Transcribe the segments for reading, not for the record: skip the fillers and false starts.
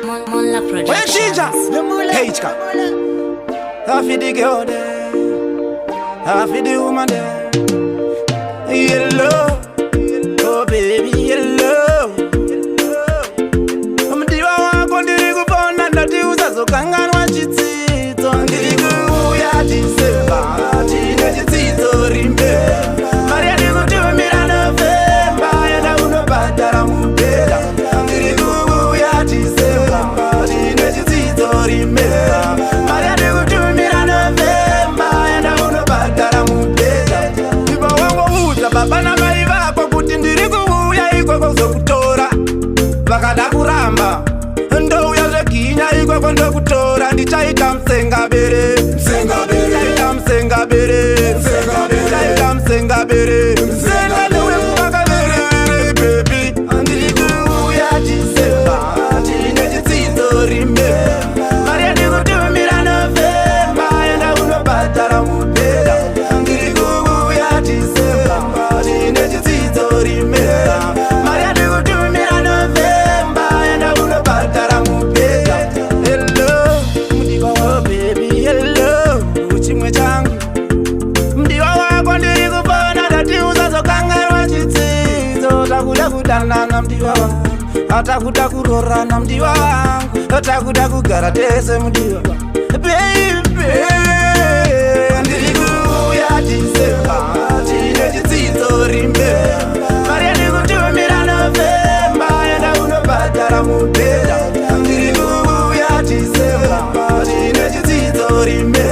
Mola Wechinja. Productions. Hey, chika. I feel the girl there. I feel the woman there. Yellow. Oh baby, yellow. Mudiwa wako ndiri kupona ndati usazokanganwa chitsidzo. Ndiri kuuya December, tine chitsidzo rimbe. Mari yandikutumira November, yenda unobhadhara mubhedha. Ndiri kuuya December, tine chitsidzo rimbe. Mari yandikutumira November, yenda unobhadhara mubhedha. Ipa wangoudza baba namai vako kuti ndiri kuuya ikoko kuzokutora. Vakada kuramba, ndouya zveginya ikoko ndokutora. Ndichaita musengabere, ndichaita musengabere, ndichaita musengabere, musenga newe mupakaberere. Baby, ndiri kuuya December, tine chitsidzo rimbe. Mari yandikutumira November, enda unobhadhara mubhedha. Ndiri kuuya December, tine chitsidzo rimbe. Mari yandikutumira November, enda unobhadhara mubhedha. Hello mudiwa wa baby, hello chimwe changu. Mudiwa wako ndiri kupona ndati usazokanganwa chitsidzo. Takuda kudanana mudiwa wangu, atakuda kurorana mudiwa wangu, takuda kugara tese mudiwa, baby. Ndiri kuuya December, tine chitsidzo rimbe. Mari yandikutumira November, enda unobhadhara mubhedha. Ndiri kuuya December, tine chitsidzo rimbe.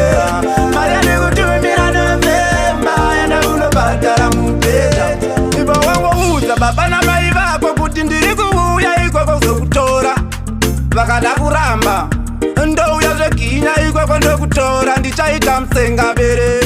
Mari yandikutumira November, enda unobhadhara mubhedha. Ipa wangoudza baba namai vako kuti ndiri kuuya ikoko kuzokutora. Vakada kuramba, ndouya zveginya ikoko ndokutora. Ndichaita musengabere.